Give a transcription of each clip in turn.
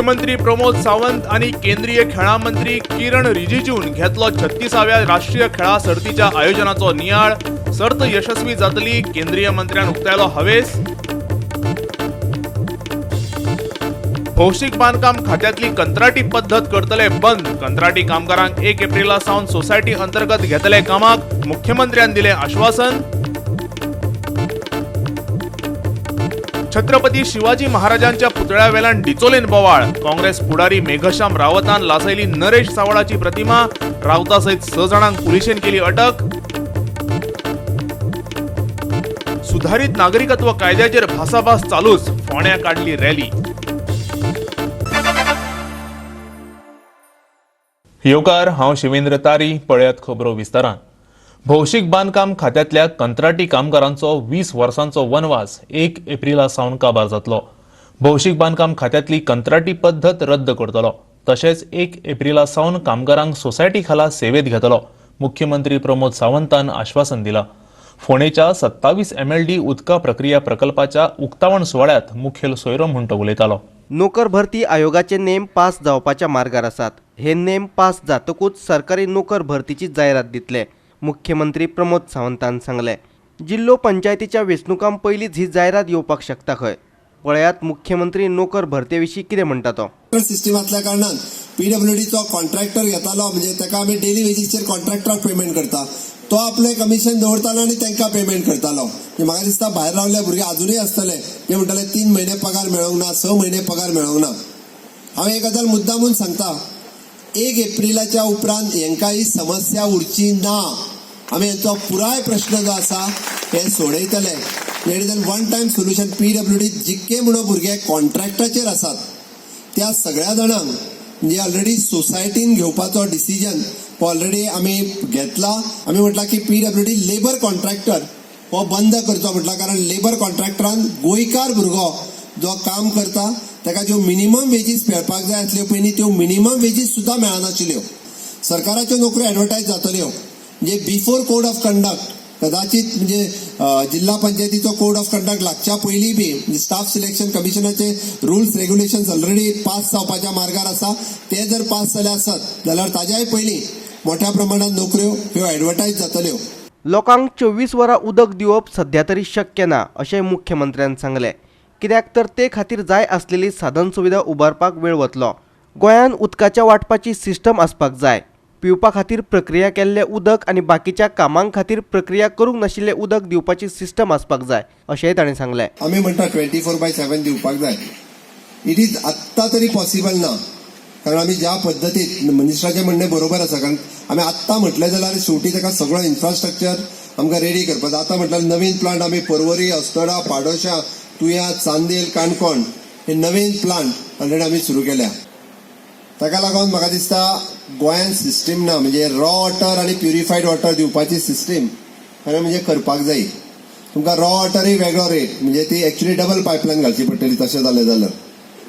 मुख्यमंत्री प्रमोद सावंत आनी केंद्रीय खेळां मंत्री किरण रिजिजून घेतलो 36व्या राष्ट्रीय खेळां सर्तीच्या आयोजनाचो नियाळ. सर्त यशस्वी जातली, केंद्रीय मंत्र्यान उक्तायलो हावेस. भौशीक बांदकाम खात्यांतली कंत्राटी पद्दत करतले बंद. कंत्राटी कामगारांक 1 एप्रिला सावन सोसायटी अंतर्गत घेतले कामाक, मुख्यमंत्र्यान दिले आश्वासन. छत्रपती शिवाजी महाराजांच्या पुतळ्यावेल्यान डिचोलेन बोवाळ. काँग्रेस फुडारी मेघश्याम रावतान लासयली नरेश सावळाची प्रतिमा. रावता सयत 6 जाणांक पुलिशेन केली अटक. सुधारित नागरिकत्व कायद्याचेर भासाभास चालूच, फोंड्या काडली रॅली. येवकार, हांव शिवेंद्र तारी. पळयात खबरो विस्तारान. भौशीक बांदकाम खात्यांतल्या कंत्राटी कामगारांचो 20 वर्सांचो वनवास 1 एप्रिला सावन काबार जातलो. भौशीक बांदकाम खात्यांतली कंत्राटी पद्दत रद्द करतलो. तशेंच 1 एप्रिला सावन कामगारांक सोसायटी खाला सेवेत घेतलो. मुख्यमंत्री प्रमोद सावंतान आश्वासन दिलां. फोंडेच्या 27 MLD उदका प्रक्रिया प्रकल्पाच्या उक्तावण सुवाळ्यात मुखेल सोयरो म्हूण तो उलयतालो. नोकर भरती आयोगाचे नेम पास जावपाच्या मार्गार आसात. हे नेम पास जातकूच सरकारी नोकर भरतीची जायरात दितले, मुख्यमंत्री प्रमोद सावंतान सांगले. जिल्लो पंचायतीच्या वेंचणुकां पयलींच ही जायरात येवपाक शकता खंय. पळयात मुख्यमंत्री नोकर भरते विशीं कितें म्हणटा तो. सिस्टम आसल्या कारणान पीडब्ल्यूडीचो कॉन्ट्रॅक्टर घेतालो, म्हणजे ताका आमी डेली वेजीसचेर कॉन्ट्रॅक्टराक पेमेंट करता, तो आपलें कमिशन दवरतालो आनी तांकां पेमेंट करतालो. म्हाका दिसता भायर रावले भुरगे आजुनूय आसतले जे म्हणटाले 3 म्हयने पगार मेळोंक ना, 6 म्हयने पगार मेळोंक ना. हांव एक गजाल मुद्दामून सांगता, 1 एप्रिलाच्या उपरांत हेंकां ही समस्या उरची ना. आमी हेंचो पुराय प्रश्न जो आसा हे सोडयतले. It is one time solution. PWD जितके म्हणून भुरगे कॉन्ट्रॅक्टाचेर आसात त्या सगळ्या जाणांक म्हणजे ऑलरेडी सोसायटीन घेवपाचो डिसिजन ऑलरेडी आमी घेतला. आमी म्हटलां की पीडब्ल्यूडी लेबर कॉन्ट्रॅक्टर हो बंद करचो म्हटला, कारण लेबर कॉन्ट्रॅक्टरान गोंयकार भुरगो जो काम करता ताका ज्यो मिनिमम वेजीस मेळपाक जाय आसल्यो पयलीं त्यो मिनिमम वेजीस सुद्दां मेळनाशिल्ल्यो. सरकाराच्यो नोकऱ्यो एडवर्टायज जातल्यो, म्हणजे बिफोर कोड ऑफ कंडक्ट, कदाचित म्हणजे जिल्हा पंचायतीचो कोड ऑफ कंडक्ट लागच्या पयलीं बी म्हणजे स्टाफ सिलेक्शन कमिशनाचे रुल्स रेग्युलेशन्स ऑलरेडी पास जावपाच्या मार्गार आसा. ते जर पास जाले आसत जाल्यार ताज्याय पयलीं मोठ्या प्रमाणात नोकऱ्यो ह्यो एडवर्टायज जातल्यो. लोकांक 24 वरां उदक दिवप सध्या तरी शक्य ना अशें मुख्यमंत्र्यान सांगलें. कित्याक तर ते खातीर जाय आसलेली साधन सुविधा उबारपाक वेळ वतलो. गोंयांत उदकाच्या वांटपाची सिस्टम आसपाक जाय. पिवपा खातीर प्रक्रिया केल्लें उदक आनी बाकीच्या कामां खातीर प्रक्रिया करूंक नाशिल्लें उदक दिवपाची सिस्टम आसपाक जाय अशेंय ताणें सांगलें. आमी म्हणटा 24/7 दिवपाक जाय. It is आत्तां तरी पॉसिबल ना, कारण आमी ज्या पद्दतीन मिनिस्टराचें म्हणणें बरोबर आसा, कारण आमी आत्तां म्हटलें जाल्यार शेवटी ताका सगळो इन्फ्रास्ट्रक्चर आमकां रेडी करपाक जाय. आतां म्हटल्यार नवीन प्लांट आमी पर्वरी, अस्नोडा, पाडोशा, तुया, चांदेल, काणकोण हे नवीन प्लांट ऑलरेडी आमी सुरू केल्या. ताका लागून म्हाका दिसता गोंयांत सिस्टीम ना, म्हणजे रॉ वॉटर आनी प्युरिफायड वॉटर दिवपाची सिस्टीम खरें म्हणजे करपाक जाय. तुमकां रॉ वॉटरूय वेगळो रेट, म्हणजे ती एक्चुअली डबल पायपलायन घालची पडटली. तशें जालें जाल्यार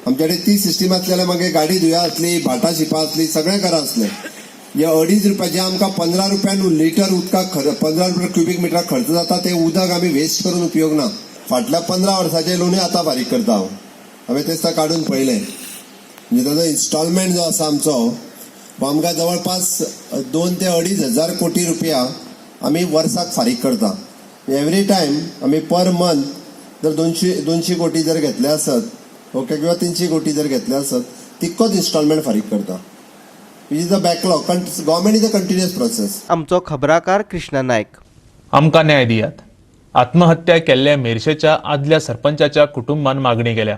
आमचे कडेन ती सिस्टीम आसली जाल्यार मागीर गाडी धुया आसली, भाटां शिपां आसली, सगळें करा आसलें. जे 2.5 रुपया जे आमकां 15 रुपयान लिटर उदकाक 15 रुपया क्युबीक मिटराक खर्च जाता ते उदक आमी वेस्ट करून उपयोग ना. फाटल्या 15 वर्साचे लोनूय आतां फारीक करता हांव. हांवें तें काडून पळयलें, म्हणजे ताजो इन्स्टॉलमेंट जो आसा आमचो आमकां जवळपास 2 ते 2.5 हजार कोटी रुपया आमी वर्साक फारीक करता. एवरी टायम आमी पर मंथ जर 200 कोटी जर घेतले आसत, ओके, किंवा 300 कोटी जर घेतले आसत, तितकोच इन्स्टॉलमेंट फारीक करता, which is a backlog. Government is a continuous process. आमचो खबराकार कृष्णा नायक. आमकां न्याय दियात. आत्महत्या केल्ल्या मेरशेच्या आदल्या सरपंचाच्या कुटुंबान मागणी केल्या.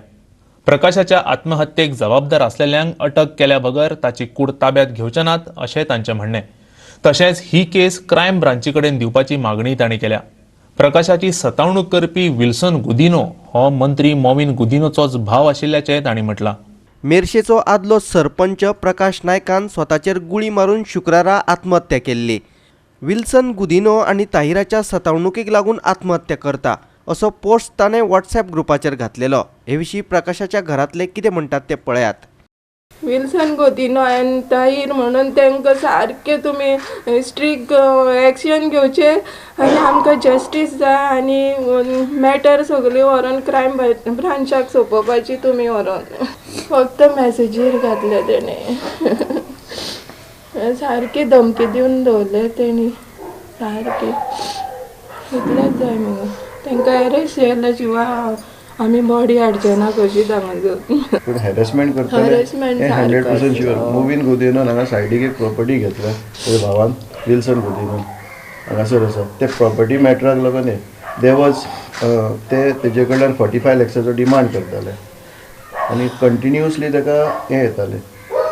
प्रकाशाच्या आत्महत्येक जबाबदार आसलेल्यांक अटक केल्या बगर ताची कूड ताब्यात घेवचे नात अशें तांचें म्हणणें. तशेंच ही केस क्रायम ब्रांची कडेन दिवपाची मागणी तांणी केल्या. प्रकाशाची सतावणूक करपी विल्सन गुदिनो हो मंत्री मॉविन गुदिनोचोच भाव आशिल्ल्याचें तांणी म्हटलां. मेरशेचो आदलो सरपंच प्रकाश नायकान स्वताचेर गुळी मारून शुक्रारा आत्महत्या केल्ली. विल्सन गुदिनो आनी ताहिराच्या सतावणुकीक लागून आत्महत्या करता असो पोस्ट ताणें व्हॉट्सॲप ग्रुपाचेर घातलेलो. हे विशीं प्रकाशाच्या घरांतले कितें म्हणटात ते पळयात. विल्सन गोदिनो आनी ताहीर म्हणून तांकां सारकें तुमी स्ट्रीक एक्शन घेवचें आनी आमकां जस्टीस जाय आनी मॅटर सगळी व्हरोन क्रायम ब्रांचाक सोंपोवपाची तुमी व्हरोन. फक्त मॅसेजीर घातले तेणें, सारकी धमकी दिवन दवरले तेणी सारकी. इतलेंच जाय मुगो तांकां एरेस्ट केल्या शिवाय आमी बॉडी हाडचे ना कशी हांगासर. पूण हॅरेसमेंट करतले हें 100% शुअर. मोविन गोदिनोन हांगा सायडीक एक प्रॉपर्टी घेतल्या तेज्या भावान विल्सन गोदिनोन हांगासर आसा. ते प्रॉपर्टी मॅटराक लागून हें they was ते तेजे कडल्यान 45 लॅक्साचो डिमांड करताले आनी कंटिन्युअसली ताका हें येतालें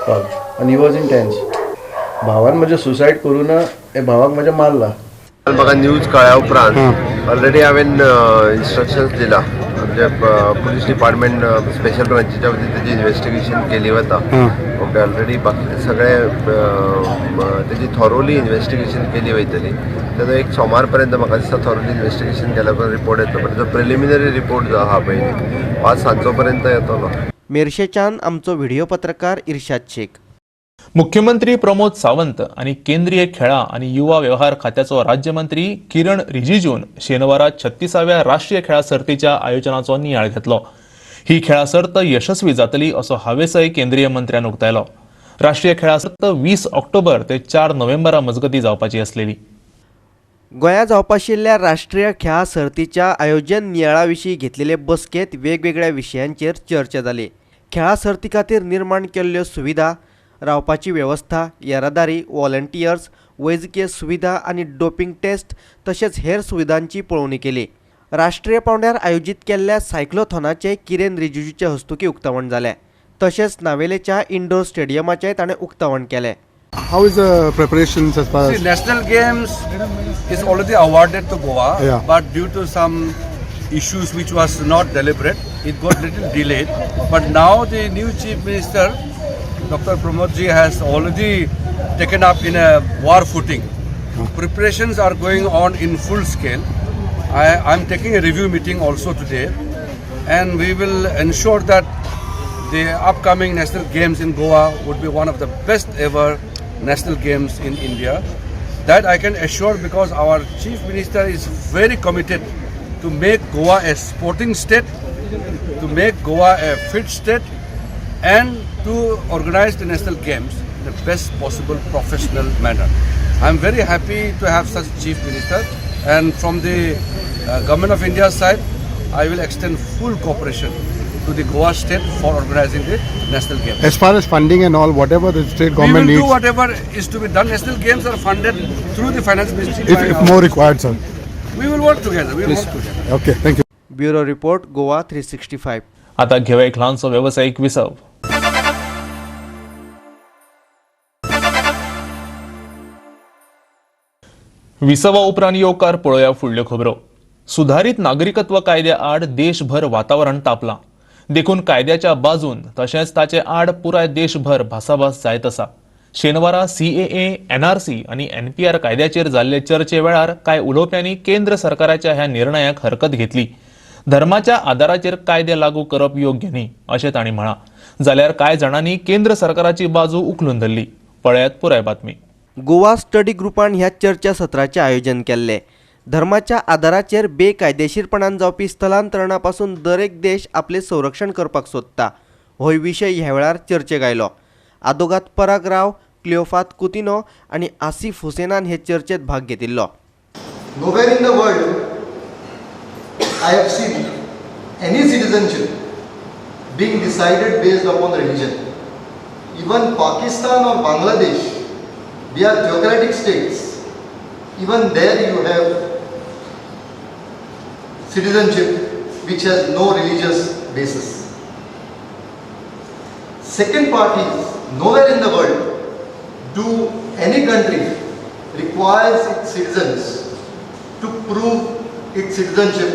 कॉल्स आनी he was in tense. भावान म्हज्या सुसायड करूं ना, हे भावाक म्हज्या मारला. म्हाका न्यूज कळ्ळ्या उपरांत ऑलरेडी हांवें इन्स्ट्रक्शन्स दिला आमच्या पुलीस डिपार्टमेंट स्पेशल ब्रांचीच्या वतीन तेजी इन्वेस्टिगेशन केली वता. ओके, ऑलरेडी बाकीचे सगळे तेजी थॉरोली इन्वेस्टिगेशन केली वयतली. तेजो एक सोमार पर्यंत म्हाका दिसता थॉरोली इन्वेस्टिगेशन केल्या उपरांत रिपोर्ट येतलो. पण तो प्रिलिमिनरी रिपोर्ट जो आहा पळय आज सांजचो पर्यंत येतलो. मेरशेच्यान आमचो व्हिडिओ पत्रकार इर्शाद शेख. मुख्यमंत्री प्रमोद सावंत आनी केंद्रीय खेळां आनी युवा वेव्हार खात्याचो राज्यमंत्री किरण रिजिजून शेनवारा 36व्या राष्ट्रीय खेळां सर्तीच्या आयोजनाचो नियाळ घेतलो. ही खेळां सर्त यशस्वी जातली असो हावेसय केंद्रीय मंत्र्यान उक्तायलो. राष्ट्रीय खेळां सर्त 20 ऑक्टोबर ते 4 नोव्हेंबरा मजगतीं जावपाची आसलेली. गोंयांत जावपा आशिल्ल्या राष्ट्रीय खेळां सर्तीच्या आयोजन नियाळा विशीं घेतलेले बसकेंत वेगवेगळ्या विशयांचेर चर्चा जाली. खेळां सर्ती खातीर निर्माण केल्ल्यो सुविधा, रावपाची वेवस्था, येरादारी, व्हॉलंटियर्स, वैजकीय सुविधा आनी डोपिंग टेस्ट तशेंच हेर सुविधांची पळोवणी केली. राष्ट्रीय पांवड्यार आयोजीत केल्ल्या सायक्लोथॉनाचें किरेन रिजिजूचे हस्तुकीं उक्तावण जालें. तशेंच नावेलेच्या इंडोर स्टेडियमाचें ताणें उक्तावण केलें. How is the preparations as far as See, National Games is already awarded to Goa, Yeah. but due to some issues which was not deliberate, it got little delayed. But now the new Chief Minister, Dr. Pramod ji, has already taken up in a war footing. Preparations are going on in full scale. I am taking a review meeting also today, and we will ensure that the upcoming National Games in Goa would be one of the best ever National Games in India. That I can assure because our Chief Minister is very committed to make Goa a sporting state, to make Goa a fit state, and to organize the National Games in the best possible professional manner. I am very happy to have such Chief Minister, and from the Government of India side, I will extend full cooperation to the Goa state for organizing the National Games. As far as funding and all, whatever the state We government will do needs, whatever is to be done. National Games are funded through the Finance Ministry. if more required, sir. We will work together. We will work together. Okay, thank you. Bureau report, Goa 365. आता घेवया एक ल्हानसो वेवसायीक विसव. विसवा उपरांत येवकार पळोवया फुडल्यो खबरो. सुधारीत नागरिकत्व कायद्या आड देशभर वातावरण तापलां. देखून कायद्याच्या बाजून तशेंच ताचे आड पुराय देशभर भासाभास जायत आसा. शेनवारा सीएए, एनआरसी आनी एनपीआर कायद्याचेर जाल्ले चर्चे वेळार कांय उलोवप्यांनी केंद्र सरकाराच्या ह्या निर्णयाक हरकत घेतली. धर्माच्या आदाराचेर कायदे लागू करप योग्य न्ही अशें तांणी म्हळां. जाल्यार कांय जाणांनी केंद्र सरकाराची बाजू उखलून धरली. पळयात पुराय बातमी. गोवा स्टडी ग्रुपान ह्या चर्चा सत्राचें आयोजन केल्लें. धर्माच्या आदाराचेर बेकायदेशीरपणान जावपी स्थलांतरणा पासून दरेक देश आपलें संरक्षण करपाक सोदता होय विशय ह्या वेळार चर्चेक आयलो. आदोगाद पराग राव, क्लिओफात कुतिनो आनी आसिफ हुसेनान हे चर्चेत भाग घेतिल्लो. Nowhere in the world I have seen any citizenship being decided based upon religion. Even Pakistan or Bangladesh, they are theocratic states. Even there you have citizenship which has no religious basis. Second part is, nowhere in the world do any country requires its citizens to prove its citizenship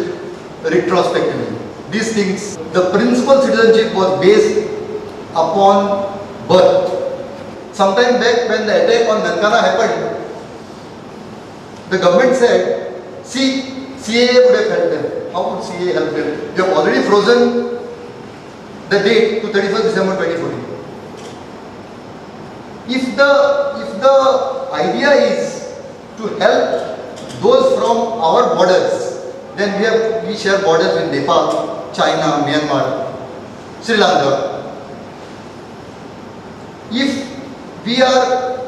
retrospectively. These things, the principal citizenship was based upon birth. Sometime back when the attack on Nankana happened, the government said, see, CAA would have helped them. How would CAA help them? You have already frozen the date to 31st December 2014. If the idea is to help those from our borders, then we share borders with Nepal, China, Myanmar, Sri Lanka. If we are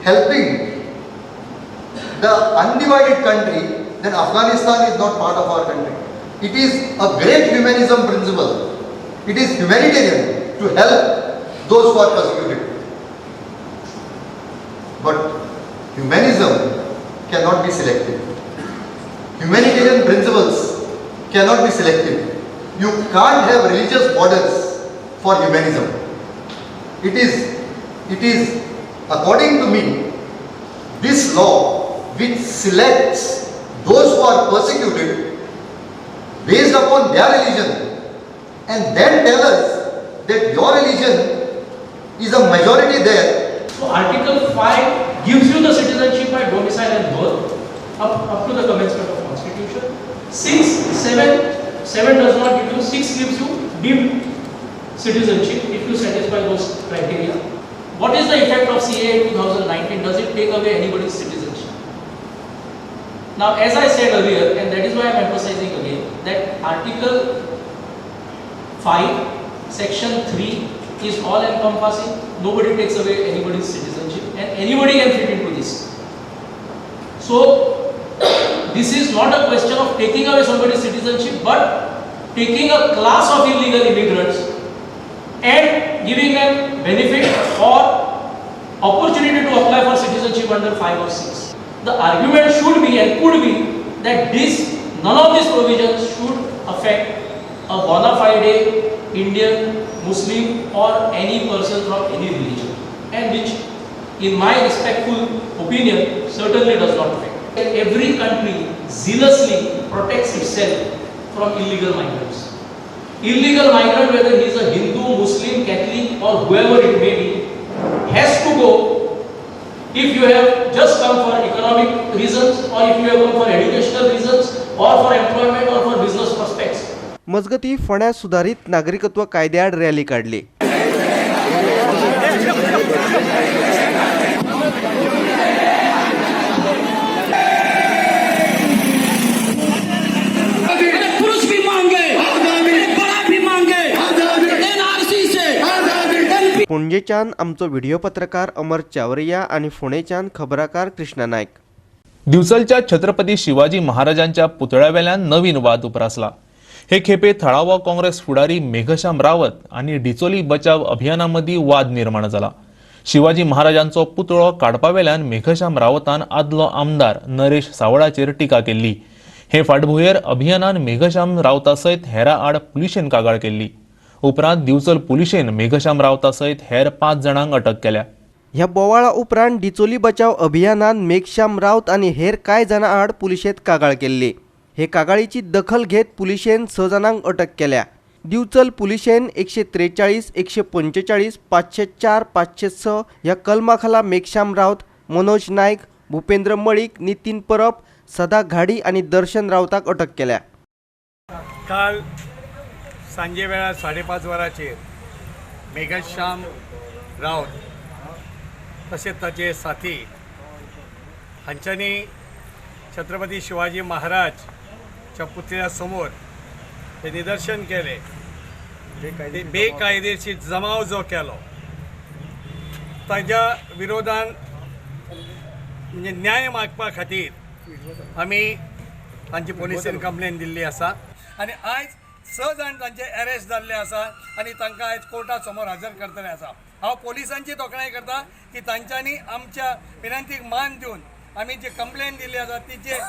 helping the undivided country, then Afghanistan is not part of our country. It is a great humanism principle. It is humanitarian to help those who are persecuted. But humanism cannot be selective. Humanitarian principles cannot be selective. You can't have religious borders for humanism. It is, according to me, this law which selects those who are persecuted based upon their religion and then tell us that your religion is a majority there. So Article 5 gives you the citizenship by domicile and birth up to the commencement of Constitution. 6, 7 does not give you, 6 gives you deemed citizenship if you satisfy those criteria. What is the effect of CAA 2019? Does it take away anybody's citizenship? Now, as I said earlier, and that is why I am emphasizing again, that Article 5, Section 3 is all encompassing. Nobody takes away anybody's citizenship and anybody can fit into this. So, this is not a question of taking away somebody's citizenship, but taking a class of illegal immigrants and giving them benefit or opportunity to apply for citizenship under 5 or 6. The argument should be and could be that none of these provisions should affect a bona fide Indian, Muslim or any person from any religion, and which in my respectful opinion certainly does not affect. Every country zealously protects itself from illegal migrants. Illegal migrant, whether he is a Hindu, Muslim, Catholic or whoever it may be, has to go if you have just come for economic reasons or if you have come for educational reasons or for employment or for business prospects. मजगती फोंड्या सुधारित नागरिकत्व कायद्याआड rally काडली. पुरुष भी मांगे, बड़ा भी मांगे, एनआरसी से। पणजेच्यान आमचो व्हिडिओ पत्रकार अमर चावरिया आनी फोंडेच्यान खबराकार कृष्णा नायक. दिवचलच्या छत्रपती शिवाजी महाराजांच्या पुतळ्यावेल्यान नवीन वाद उप्रासला. हे खेपे थळावो काँग्रेस फुडारी मेघश्याम रावत आनी डिचोली बचाव अभियाना मदीं वाद निर्माण जाला. शिवाजी महाराजांचो पुतळो काडपावेल्यान मेघश्याम रावतान आदलो आमदार नरेश सावळाचेर टिका केल्ली. हे फाटभुंयेर अभियानान मेघश्याम रावता सयत हेरा आड पुलिशेन कागाळ केल्ली. उपरांत दिवचल पुलिशेन मेघश्याम रावता सयत हेर 5 जाणांक अटक केल्या. ह्या बोवाळा उपरांत डिचोली बचाव अभियानान मेघश्याम रावत आनी हेर कांय जाणां आड पुलिशेंत कागाळ केल्ली. हे कागाळीची दखल घेत पुलिशेन 6 जाणांक अटक केल्या. दिवचल पुलिशेन 143, 145, 504, 506 ह्या कलमा खाला मेघश्याम रावत, मनोज नायक, भूपेंद्र मळीक, नितीन परब, सदा घाडी आनी दर्शन रावताक अटक केल्या. काल सांजे वेळार 5:30 वरांचेर मेघश्याम रावत तशेंच ताचे साथी हांच्यांनी छत्रपती शिवाजी महाराजच्या पुतळ्या समोर हे निदर्शन केलें. बेकायदेशीर जमाव जो केलो ताज्या विरोधान म्हणजे न्याय मागपा खातीर आमी तांची पोलिसीन कंप्लेन दिल्ली आसा आनी आयज 6 जाण तांचे अरेस्ट जाल्ले आसा आनी तांकां आयज कोर्टा समोर हजर करतले आसा. हांव पोलिसांची तोखणाय करता की तांच्यांनी आमच्या विनंतीक मान दिवन आमी जी कंप्लेन दिल्ली आसा तिचे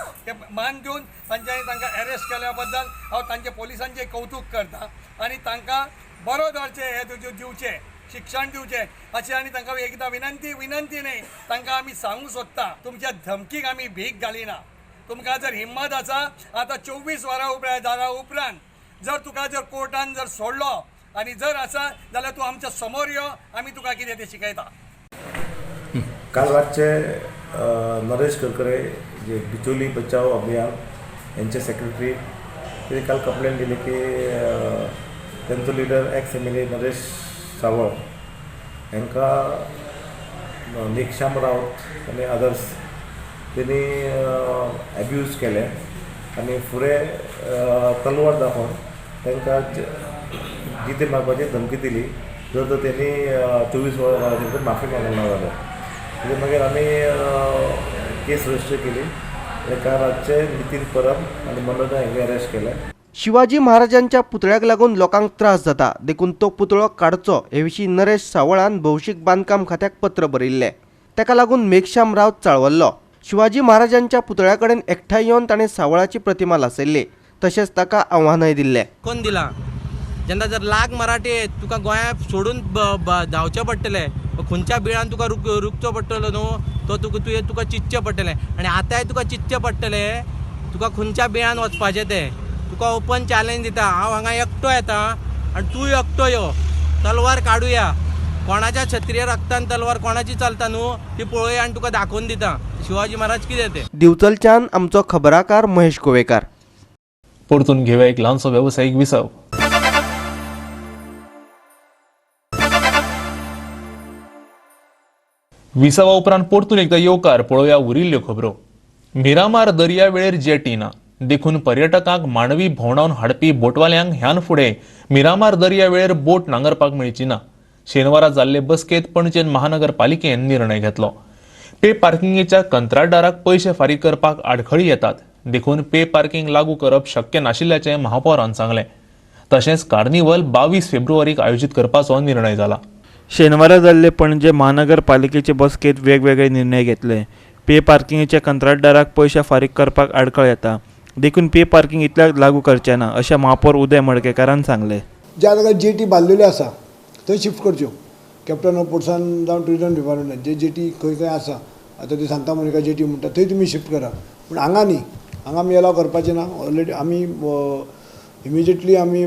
मान दिवन तांच्यांनी तांकां अरेस्ट केल्या बद्दल हांव तांचे पोलिसांचें कौतूक करता आनी तांकां बरो दर्जे हे दिवचें, शिक्षण दिवचें अशें आनी तांकां एकदां विनंती न्हय, तांकां आमी सांगूंक सोदता, तुमच्या धमकीक आमी भीक घालिना. तुमकां जर हिम्मत आसा आतां 24 वरां उपरांत जाल्या उपरांत जर तुका जर कोर्टान जर सोडलो आनी जर आसा जाल्यार तूं आमच्या समोर यो, आमी तुका कितें तें शिकयता. काल रातचे नरेश करकरे जे बिचोली बचाव अभियान यांचे सेक्रेटरी ते काल कंप्लेन दिली की त्यांचो leader ex M L A Naresh Sawal हांकां मेघश्याम रावत आनी अदर्स तेणी एब्यूज केले आनी फुडें तलवार दाखोवन तांकां जिते मारपाची धमकी दिली जर तर तेणी 24 वरां भितर माफी मागूंक ना जाल्यार. म्हणजे मागीर आमी केस रजिस्टर केली आनी काल रातचे नितीन परब आनी मनोज हांकां अरेस्ट केले. शिवाजी महाराजांच्या पुतळ्याक लागून लोकांक त्रास जाता देखून तो पुतळो काडचो हे विशीं नरेश सावळान भौशीक बांदकाम खात्याक पत्र बरयिल्लें. ताका लागून मेघश्याम रावत चाळवल्लो. शिवाजी महाराजांच्या पुतळ्या कडेन एकठांय येवन ताणें सावळाची प्रतिमा लासयल्ली तशेंच ताका आव्हानय दिल्लें. कोण दिला जेन्ना जर लाख मराठी तुका गोंया सोडून धांवचें पडटलें, खंयच्या बिळान तुका रुकचो पडटलो न्हू तो तुका तुवें तुका चिंतचें पडटलें आनी आतांय तुका चिंतचें पडटलें तुका खंयच्या बिळान वचपाचें तें. तुका ओपन चॅलेंज दिता, हांव हांगा एकटो येता आनी तूं एकटो यो, तलवार काडुया, कोणाच्या क्षत्रिय रक्तान तलवार कोणाची चलता न्हू ती पळोवया आनी तुका दाखोवन दिता शिवाजी महाराज कितें तें. दिवचलच्यान आमचो खबराकार महेश गोवेकार. परतून घेवया एक ल्हानसो वेवसायीक विसव. विसवा उपरांत परतून एकदा येवकार. पळोवया उरिल्ल्यो खबरो. मिरामार दर्या वेळेर जेटी ना देखून पर्यटकांक मांडवी भोंवडावन हाडपी बोटवाल्यांक ह्यान फुडें मिरामार दर्या वेळेर बोट नांगरपाक मेळची ना. शेनवारा जाल्ले बसकेंत पणजेन महानगरपालिकेन निर्णय घेतलो. पे पार्किंगेच्या कंत्राटदाराक पयशे फारीक करपाक आडखळी येतात देखून पे पार्किंग लागू करप शक्य नाशिल्ल्याचें महापौरान सांगलें. तशेंच कार्निवल 22 फेब्रुवारीक आयोजीत करपाचो निर्णय जाला. शेनवारा जाल्ले पणजे महानगरपालिकेचे बसकेंत वेगवेगळे निर्णय घेतले. पे पार्किंगेच्या कंत्राटदाराक पयशे फारीक करपाक आडखळ येता देखून पे पार्किंग इतल्याक लागू करचें ना अशें महापौर उदय मडकेकारान सांगलें. ज्या जाग्यार जेटी बांदलेल्यो आसा थंय शिफ्ट करच्यो. कॅप्टन ऑफ पोर्ट्सान जावं ट्युरिजम डिपार्टमेंटान जे जेटी खंय खंय आसा आतां ती सांता मोनिका जेटी म्हणटा थंय तुमी शिफ्ट करा, पूण हांगा न्ही, हांगा आमी एलाव करपाचें ना. ऑलरेडी आमी इमिजिएटली आमी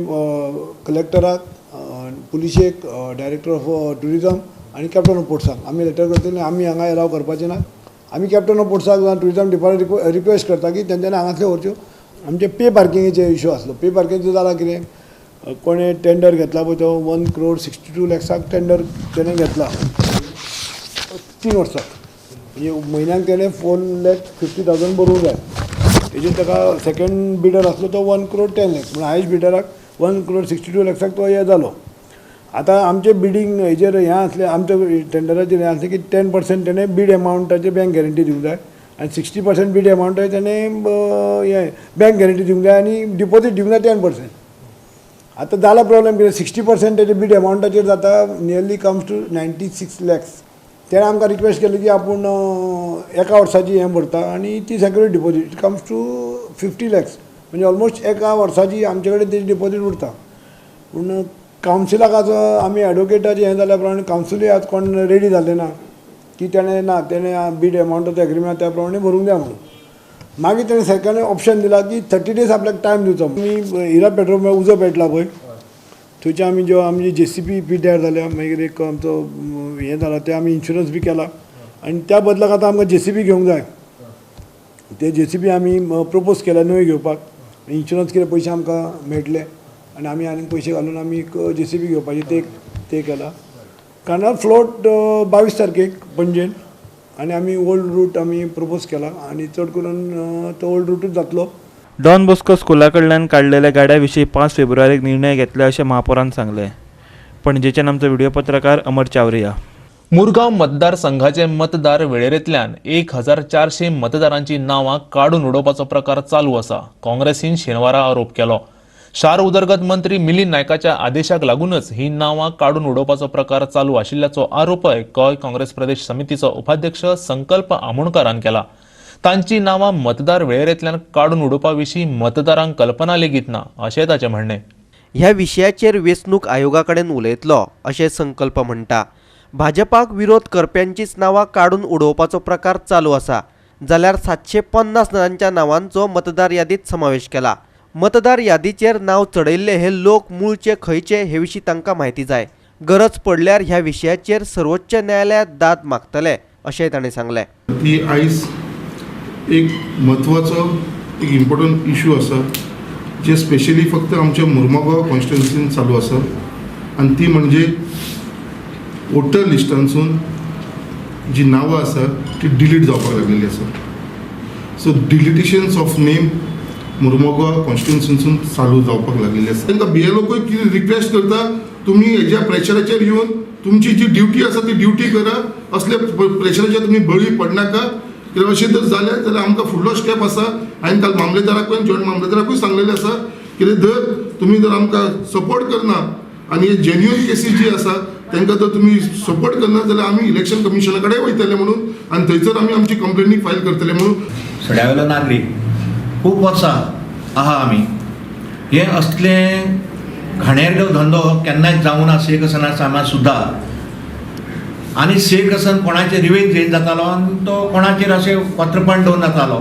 कलेक्टराक, पुलिशेक, डायरेक्टर ऑफ ट्युरिजम आनी कॅप्टन ऑफ पोर्ट्साक आमी लेटर करतले. आमी हांगा एलाव करपाचें ना. आमी कॅप्टन ऑफ पोर्ट्साक जावं ट्युरिजम डिपार्टमेंट रिक्वेस्ट करता की तेंच्यांनी हांगासले व्हरच्यो. आमचे पे पार्किंगेचे इशू आसलो. पे पार्किंगेचो जाला कितें, कोणें टेंडर घेतला पळय तो 1 crore 62 लॅक्साक टेंडर तेणें घेतला 3 वर्साक, म्हणजे म्हयन्याक तेणें 4,50,000 भरूंक जाय. तेजेर ताका सेकेंड बिडर आसलो तो 1 crore 10 lakhs, म्हणून हायस्ट बिडराक 1 crore 62 लॅक्साक तो हें जालो. आतां आमचें बिडींग हेजेर हें आसलें, आमच्या टेंडराचेर हें आसलें की 10% तेणें बीड एमावंटाचेर बँक गॅरंटी दिवंक जाय आनी 60% बीड एमावंटाचेर तेणें हें बँक गॅरंटी दिवंक जाय आनी डिपोजीट दिवंक जाय 10%. आतां जाला प्रॉब्लेम कितें, 60% तेजे बीड एमावंटाचेर जाता नियरली कम्स टू 96 लॅक्स. तेणें आमकां रिक्वेस्ट केली की आपूण एका वर्साची हें भरता आनी ती security deposit it comes to 50 lakhs, म्हणजे ऑलमोस्ट एका वर्साची आमचे कडेन तेजी डिपोजीट उरता. पूण कावन्सिलाक आज आमी एडवोकेटाचें हें जाल्या प्रमाणे कावन्सिलूय आज कोण रेडी जालें ना की तेणें ना तेणें बीड एमावंटाचो एग्रीमेंट त्या प्रमाणे भरूंक जाय म्हणून. मागीर तेणें सरकारान ऑप्शन दिला की 30 डेज आपल्याक टायम दिवचो. आमी हिरा पेट्रोल पंप उजो पेटला पळय थंयचे आमी ज्यो आमची JCB पिड्ड्यार जाल्या, मागीर एक आमचो हें जाला तें आमी इन्शुरन्स बी केला आनी त्या बदलाक आतां आमकां JCB घेवंक जाय. ते JCB आमी प्रपोज केला नवी घेवपाक, इन्शुरन्स कितें पयशे आमकां मेळटले आनी आमी आनीक पयशे घालून आमी एक JCB घेवपाची ते केला. कार्नावाल फ्लोट 22 तारखेक पणजेन आनी आमी ओल्ड रूट आमी प्रपोज केला आनी चड करून तो ओल्ड रुटूच जातलो. डॉन बॉस्को स्कुला कडल्यान काडलेल्या गाड्या विशीं 5 फेब्रुवारीक निर्णय घेतले अशें महापौरान सांगलें. पणजेच्यान आमचो व्हिडिओ पत्रकार अमर चावरिया. मुरगांव मतदारसंघाचे मतदार वेळेरेंतल्यान 1400 मतदारांची नांवां काडून उडोवपाचो प्रकार चालू आसा. काँग्रेसीन शेनवारा आरोप केलो. शार उदरगत मंत्री मिलिंद नायकाच्या आदेशाक लागूनच ही नांवां काडून उडोवपाचो प्रकार चालू आशिल्ल्याचो आरोपय गोंय काँग्रेस प्रदेश समितीचो उपाध्यक्ष संकल्प आमोणकारान केला. तांची नांवां मतदार वेळेरेंतल्यान काडून उडोवपा विशीं मतदारांक कल्पना लेगीत ना अशें ताचें म्हणणें. ह्या विशयाचेर वेंचणूक आयोगा कडेन उलयतलो अशें संकल्प म्हणटा. भाजपाक विरोध करप्यांचीच नांवां काडून उडोवपाचो प्रकार चालू आसा जाल्यार 750 जाणांच्या नांवांचो मतदार यादीत समावेश केला. मतदार यादीचेर नांव चडयल्ले हे लोक मूळचे खंयचे हे विशीं तांकां म्हायती जाय. गरज पडल्यार ह्या विशयाचेर सर्वोच्च न्यायालयांत दाद मागतले अशेंय ताणें सांगलें. ती आयज एक म्हत्वाचो एक इम्पॉर्टंट इशू आसा जे स्पेशली फक्त आमच्या मुर्मगांव कॉन्स्टिट्युन्सीन चालू आसा आनी ती म्हणजे वोटर लिस्टांसून जी नांवां आसा ती डिलीट जावपाक लागलेली आसा. सो डिलिटिशन्स ऑफ नेम मुर्मुगांव कॉन्स्टिट्युन्सीसून चालू जावपाक लागलेली आसा. तांकां बीएलओकूय कितें रिक्वेस्ट करता, तुमी हेज्या प्रेशराचेर येवन तुमची जी ड्युटी आसा ती ड्युटी करा, असले प्रेशराचेर तुमी बळी पडनाका. कित्याक अशें जर जालें जाल्यार आमकां फुडलो स्टेप आसा. हांवें काल मामलेदाराकूय जॉयंट मामलेदाराकूय सांगलेलें आसा कितें जर तुमी जर आमकां सपोर्ट करना आनी हे जेन्युइन केसीस जी आसा तांकां जर तुमी सपोर्ट करना जाल्यार आमी इलेक्शन कमिशना कडेन वयतले म्हणून आनी थंयसर आमी आमची कंप्लेनी फायल करतले म्हणून. सड्यावेलो नागरीक खूब वर्सां आहा आमी हे असले घाणेरडो धंदो केन्नाच जावंक ना शेख हसना सामा सुद्दां. आनी शेख हसन कोणाचेर रिवेंज घेवन जातालो आनी तो कोणाचेर अशें पत्रपण दवरून जातालो.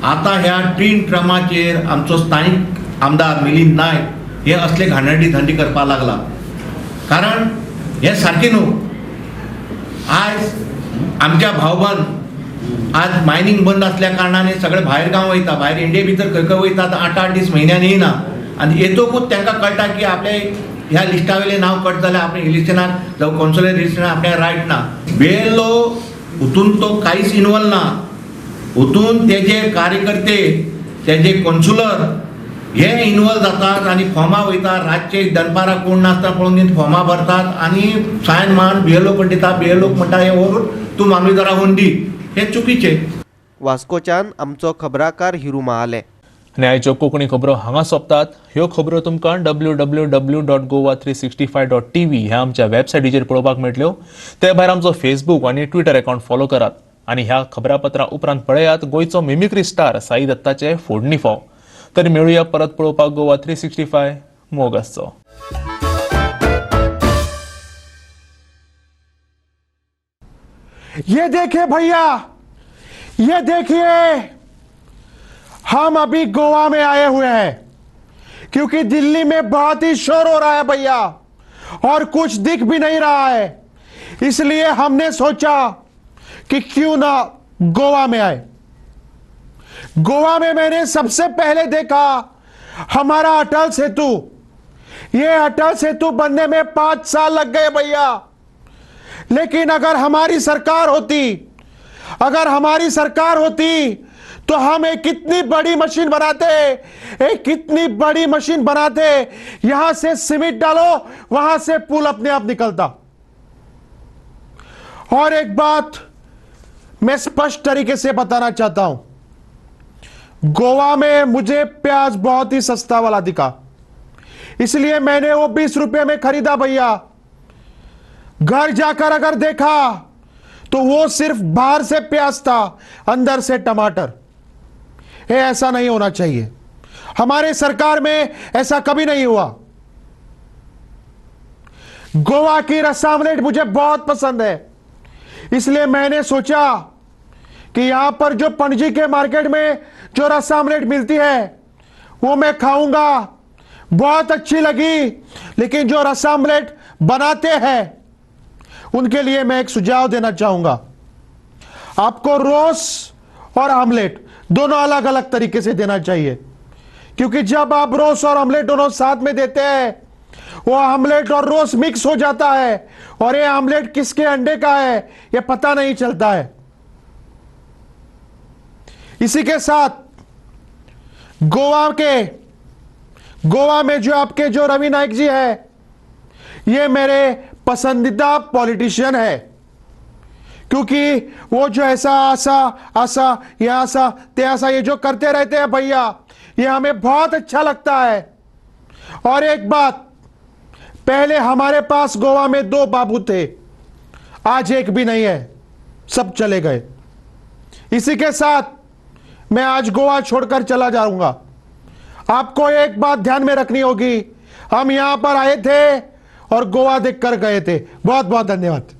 आतां ह्या ट्रीन ट्रमाचेर आमचो स्थानीक आमदार मिलिंद नायक हे असले घाणेरडी धंदे करपाक लागला. कारण हें सारकें न्हू. आयज आमच्या भावबंद आज मायनींग बंद आसल्या कारणान सगळे भायर गांव वयता, भायर इंडिये भितर खंय खंय वयता, 8 8 दीस म्हयन्यान येयना आनी येतकूच तांकां कळटा की आपले ह्या लिस्टा वयलें नांव कट जाल्यार आपणे इलेक्शनाक जावं कौन्सिलर इलेक्शनाक आपल्या रायट ना. बीएलओ हितून तो कांयच इनवॉल्व ना. हितून तेजे कार्यकर्ते तेजे कौन्सिलर हे इनवॉल्व जातात आनी फॉर्मां वयता रातचे दनपारां कोण नासता पळोवन फॉर्मां भरतात आनी सायन मारून बीएलओ कडेन दिता. बीएलओ म्हणटा हें व्हरून तूं मामलेदारा व्हरून दी. हे चुकीचें. वास्कोच्यान आमचो खबराकार हिरू महाले. न्यायच्यो कोंकणी खबरो हांगा सोंपतात. ह्यो खबरो तुमकां www.goa365.tv ह्या आमच्या वेबसायटीचेर पळोवपाक मेळटल्यो. ते भायर आमचो फेसबूक आनी ट्विटर अकाउंट फॉलो करात आनी ह्या खबरापत्रां उपरांत पळयात गोंयचो मिमिक्री स्टार साई दत्ताचे फोडणी फोव. तर मेळुया परत पळोवपाक गोवा 365. मोग आसचो. ये देखिए भैया, ये देखिए, हम अभी गोवा में आए हुए हैं क्योंकि दिल्ली में बहुत ही शोर हो रहा है भैया और कुछ दिख भी नहीं रहा है, इसलिए हमने सोचा कि क्यों ना गोवा में आए। गोवा में मैंने सबसे पहले देखा हमारा अटल सेतु। ये अटल सेतु बनने में 5 साल लग गए भैया, लेकिन अगर हमारी सरकार होती, अगर हमारी सरकार होती तो हम एक कितनी बड़ी मशीन बनाते, एक कितनी बड़ी मशीन बनाते। यहां से सीमेंट डालो, वहां से पुल अपने आप निकलता। और एक बात मैं स्पष्ट तरीके से बताना चाहता हूं, गोवा में मुझे प्याज बहुत ही सस्ता वाला दिखा, इसलिए मैंने वो 20 रुपए में खरीदा भैया। घर जाकर अगर देखा तो वो सिर्फ बाहर से प्याज था, अंदर से टमाटर। ये ऐसा नहीं होना चाहिए, हमारे सरकार में ऐसा कभी नहीं हुआ। गोवा की रस्सा आमलेट मुझे बहुत पसंद है, इसलिए मैंने सोचा कि यहां पर जो पणजी के मार्केट में जो रस्सा आमलेट मिलती है वो मैं खाऊंगा, बहुत अच्छी लगी। लेकिन जो रस्सा आमलेट बनाते हैं उनके लिए मैं एक सुझाव देना चाहूंगा, आपको रोस और आमलेट दोनों अलग अलग तरीके से देना चाहिए, क्योंकि जब आप रोस और आमलेट दोनों साथ में देते हैं वो आमलेट और रोस मिक्स हो जाता है और ये आमलेट किसके अंडे का है ये पता नहीं चलता है। इसी के साथ गोवा में जो आपके जो रवि नाइक जी है, ये मेरे पसंदीदा पॉलिटिशियन है, क्योंकि वो जो ऐसा आसा आसा ये आसा ते आसा ये जो करते रहते हैं भैया, ये हमें बहुत अच्छा लगता है। और एक बात, पहले हमारे पास गोवा में 2 बाबू थे, आज एक भी नहीं है, सब चले गए। इसी के साथ मैं आज गोवा छोड़कर चला जाऊंगा। आपको एक बात ध्यान में रखनी होगी, हम यहां पर आए थे और गोवा देखकर गए थे। बहुत बहुत धन्यवाद।